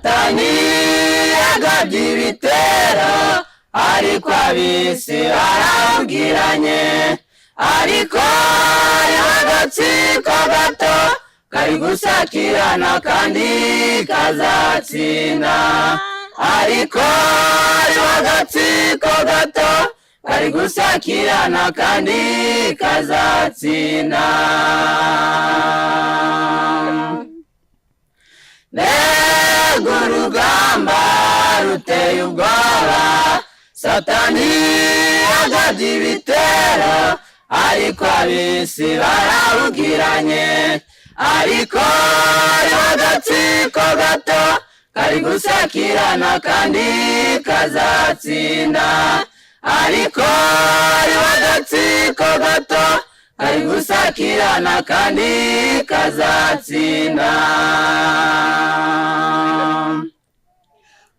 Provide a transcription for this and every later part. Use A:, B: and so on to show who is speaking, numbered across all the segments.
A: Satani yagabye ibitero, ariko ab'isi barabwiranye. Ariko hariho agatsiko gato kari gusakirana kandi kazatsinda. Ariko hariho agatsiko gato kari gusakirana kandi kazatsinda. Mbega urugamba ruteye ubwoba! Satani yagabye ibitero, ariko ab'isi barabwiranye. Ariko hariho agatsiko gato kari gusakirana kandi kazatsinda. Ariko hariho agatsiko gato kari gusakirana kandi kazatsinda.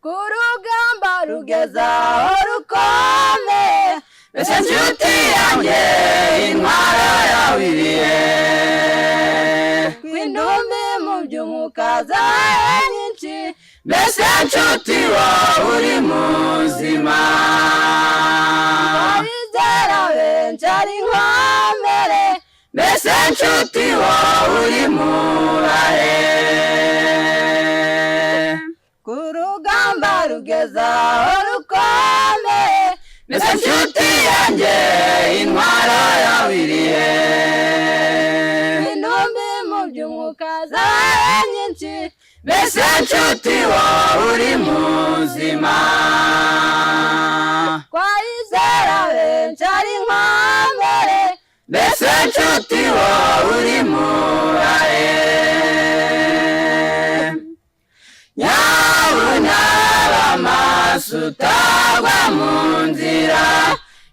B: Ku rugamba rugeze aho rukomeye.
A: Mbese nshuti yanjye, intwaro yawe irihe?
B: Kw'intumbi mu by'umwuka zabaye nyinshi.
A: Mbese nshuti, wowe uri muzima?
B: Abizera benshi ari inkomere.
A: Mbese nshuti, wowe uri mubahe?
B: Ku rugamba rugeze aho rukomeye.
A: Mbese nshuti yanjye, intwaro yawe irihe?
B: Intumbi mu by'umwuka zabaye nyinshi.
A: Mbese nshuti, wowe uri muzima?
B: Kwizera benshi ari inkomere.
A: Mbese nshuti, wowe uri mubahe? Nyabunaba amaso utagwa mu nzira,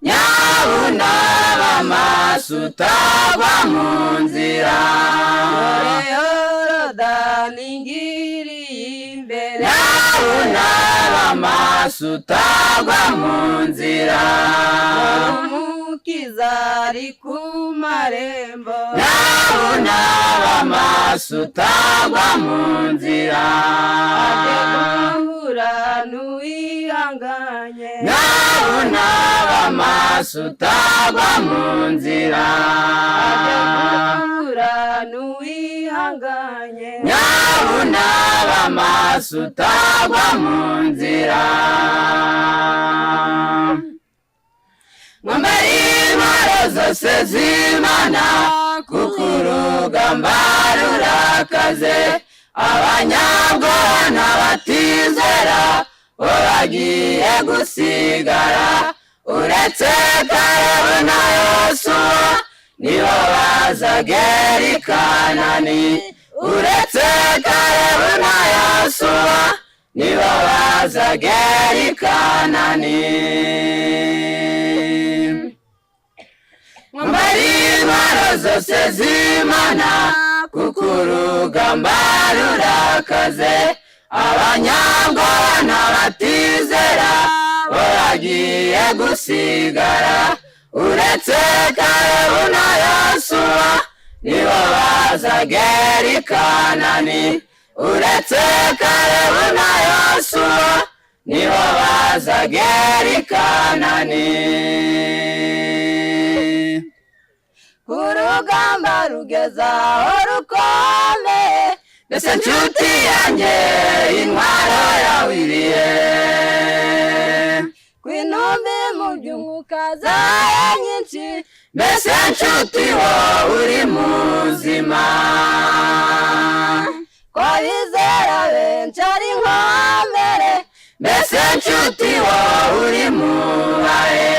A: nyabunaba amaso utagwa mu nzira.
B: Dore Yorodani ngiriye imbere.
A: Nyabunaba amaso utagwa mu nzira.
B: Umukiza ari ku marembo.
A: Nyabunaba amaso utagwa mu nzira.
B: Aje guhura n'uwihanganye.
A: Nyabunaba amaso utagwa mu nzira.
B: Aje guhura n'uwihanganye.
A: Nyabunaba amaso utagwa mu nzira. Mwambare intwaro zose z'Imana, kuko urugamba rurakaze. Abanyabwoba n'abatizera bo bagiye gusigara, uretse Kalebu na Yosuwa nibo bazagera i Kanani. Uretse Kalebu na Yosuwa nibo bazagera i Kanani. Mwambare intwaro zose z'Imana, kuko urugamba rurakaze. Abanyabwoba n'abatizera bo bagiye gusigara, uretse Kalebu na Yosuwa nibo bazagera i Kanani. Uretse Kalebu na Yosuwa nibo bazagera i Kanani.
B: Ku rugamba rugeze aho rukomeye.
A: Mbese nshuti yanjye, intwaro yawe irihe?
B: Kw'intumbi mu by'umwuka zabaye nyinshi.
A: Mbese nshuti, wowe uri muzima?
B: Kw'abizera benshi ari inkomere.
A: Mbese nshuti, wowe uri mubahe?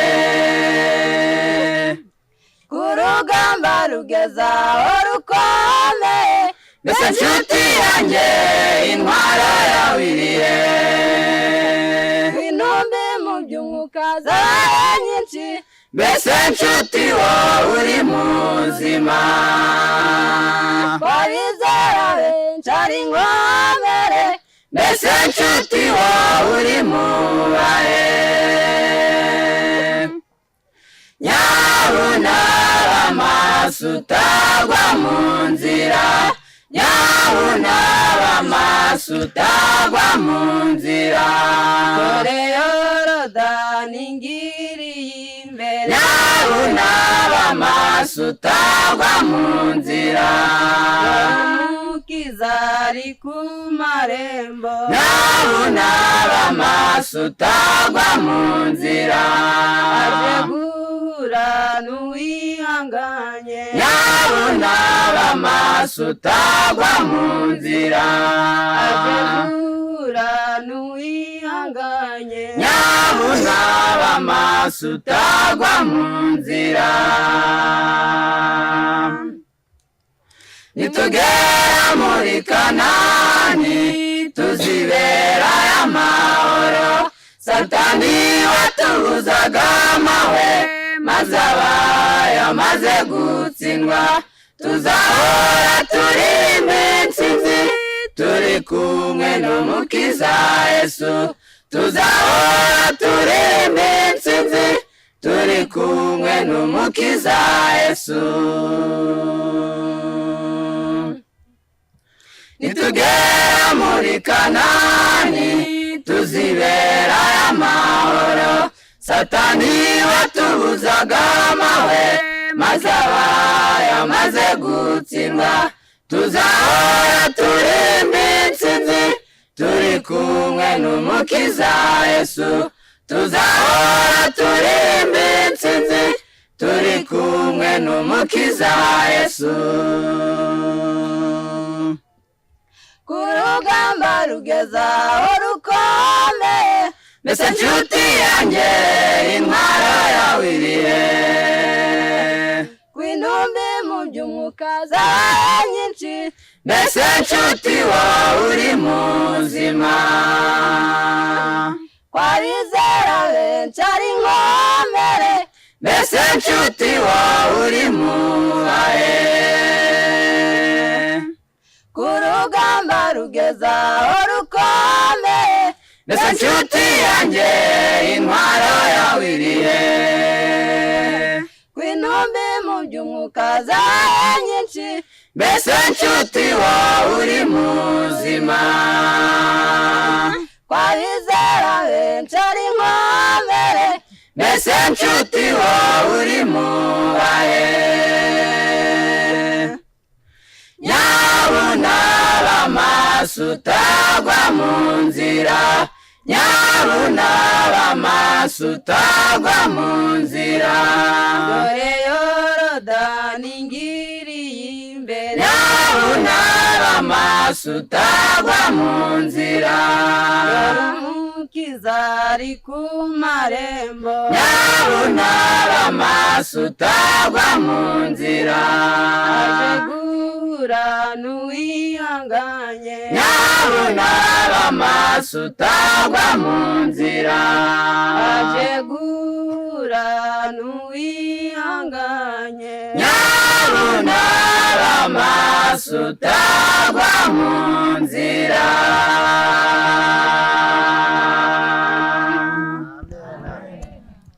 B: Ku rugamba rugeze aho rukomeye.
A: Mbese nshuti yanjye, intwaro yawe irihe?
B: Intumbi mu by'umwuka zabaye nyinshi.
A: Mbese nshuti, wowe uri muzima?
B: Kw'abizera benshi ari inkomere.
A: Mbese nshuti, wowe uri mubahe? Nyabunaba amaso utagwa mu nzira. Nyabunaba amaso utagwa mu nzira.
B: Dore Yorodani ngiriye imbere.
A: Nyabunaba amaso utagwa mu nzira.
B: Umukiza ari ku marembo.
A: Nyabunaba amaso utagwa mu nzira.
B: Aje guhura n'uwihanganye.
A: Nyabunaba amaso utagwa mu nzira.
B: Aje guhura n'uwihanganye.
A: Nyabunaba amaso utagwa mu nzira. Nitugera muri Kanani tuzibera amahoro. Satani watubuzaga amahwe maze abaye amaze gutsindwa. Tuzahora turi intsinzi turi kumwe n'Umukiza Yesu. Tuzahora turi intsinzi turi kumwe n'Umukiza Yesu. Nitugera muri Kanani tuzibera amahoro. Satani watubuzaga amahwe maze abaye amaze gutsindwa. Tuzahora turi intsinzi turi kumwe n'Umukiza Yesu. Tuzahora turi intsinzi turi kumwe n'Umukiza Yesu.
B: Ku rugamba rugeza aho rukomeye.
A: Mbese nshuti yanjye intwaro yawe irihe?
B: Ku intumbi mu by'umwuka zabaye nyinshi.
A: Mbese nshuti wowe uri muzima?
B: Kw'abizera benshi ari inkomere.
A: Mbese nshuti wowe uri mubahe?
B: Ku rugamba rugeza aho rukomeye.
A: Mbese nshuti yanjye intwaro yawe irihe?
B: Ku intumbi mu by'umwuka zabaye nyinshi.
A: Mbese nshuti wowe uri muzima?
B: Kw'abizera benshi ari inkomere.
A: Mbese nshuti wowe uri mubahe? Nyabunaba amaso utagwa mu nzira. Nyabunaba amaso utagwa mu nzira.
B: Dore Yorodani ngiriye imbere.
A: Nyabunaba amaso utagwa mu nzira.
B: Umukiza ari ku marembo.
A: Nyabunaba amaso utagwa mu nzira.
B: Aje guhura n'uwihanganye.
A: Nyabunaba amaso utagwa mu nzira.
B: Aje guhura n'uwihanganye.
A: Nyabunaba amaso utagwa mu nzira.